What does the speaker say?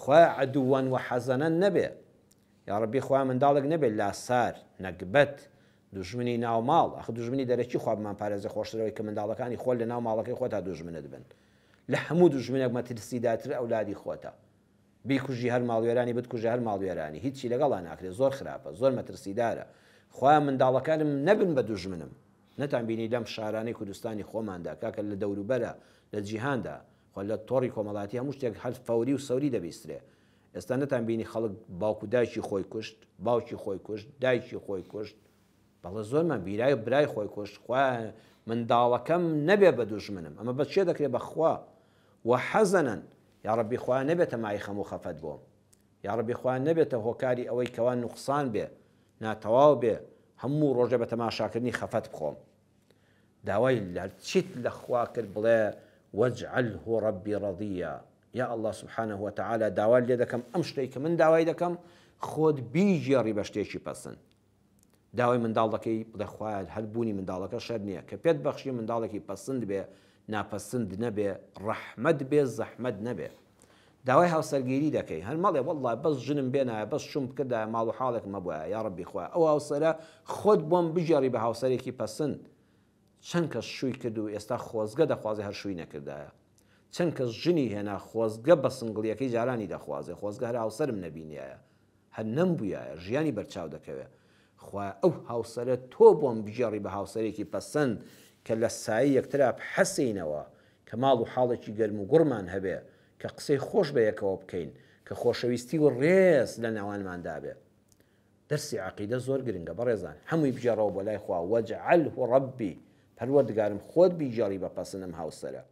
خوایە عدوا و حەزەنەن نەبێ یاڕەبی خوایە منداڵێک نەبێ لاسار نەگبەت دوژمنی ناو ماڵ ئەخ دوژمنی دەرەکی خوا بمان پارێزێ خۆشتر ئەوەی کە منداڵەکانی خۆت لە ناو ماڵەکەی خۆتا دوژمنت بن لە هەموو دوژمنێک مەترسیدارتر ئەولادی خۆتە بیکوژی هەر ماڵوێرانی بتکوژە هەر ماڵوێرانی هیچی لەگەڵا ناکرێ زۆر خراپە زۆر مەترسیدارە خوایە منداڵەکانم نەبن بە دوژمنم نەتان بینی لەم شارانەی کوردستانی خۆماندا کاکە لە دەوروبەرە لە جیهاندا خۆ لە تۆڕی کۆمەڵاتی هەموو شتێک هەر فەوری و سەوری دەبیسترێ ئێستا نەتان بینی خەڵک باوک و دایکی خۆی کوشت باوکی خۆی کوشت دایکی خۆی کوشت بەڵێ زۆرمان بیرای برای خۆی کوشت خوایە منداڵەکەم نەبێ بە دوژمنم ئەمە بە چێ دەکرێ بەخوا وحەزەنەن یاڕەبی خوایە نەبێتە مایەی خەم و خەفەت بۆم یاڕەبی خوایە نەبێتە هۆکاری ئەوەی کەوا نوقسان بێ ناتەواو بێ هەموو ڕۆژێ بە تەماشاکردنی خەفەت بخۆم داوای هەرچیت لە خوا کرد بڵێ واجعله ربی رضیا یا اللە سبحانە وتعالی داوات لێ دەکەم ئەم شتەی کە من داوای دەکەم خۆت بیگێڕی بە شتێکی پەسند داوای منداڵ دەکەی بڵێ خوایە هەر بوونی منداڵەکە شەر نییە کە پێت بەخشی منداڵێکی پەسند بێ ناپەسند نەبێ ڕەحمەت بێ زەحمەت نەبێ داوای هاوسەرگیری دەکەی هەر مەڵێ وەڵڵا بەس ژنم بێنایە بەس شوم بکردایە ماڵ و حاڵێکم هەبوایە یاڕەبی خوایە ئەو هاوسەرە خۆت بۆم بگێڕی بە هاوسەرێکی پەسند چەند کەس شووی کرد و ئێستا خۆزگە دەخوازێ هەر شووی نەکردایە چەند کەس ژنی هێنا خۆزگە بە سنگڵیەکەی جارانی دەخوازێ خۆزگە هەر هاوسەرم نەبینیایە هەر نەمبویایە ژیانی بەرچاو دەکەوێ خوایە ئەو هاوسەرە تۆ بۆم بگێڕی بە هاوسەرێکی پەسەند کە لە سایەی یەکترا بحەسێینەوە کە ماڵ و حاڵێکی گەرم و گوڕمان هەبێ کە قسەی خۆش بە یەکەوە بکەین کە خۆشەویستی و ڕێز لە نێوانماندا بێ دەرسی عەقیدە زۆر گرنگە بەڕێزان هەمووی بگێڕەوە بۆ لای خوا واجعله ربی پەروەردگارم خۆت بیگێڕی بە پەسن ئەم هاوسەرە.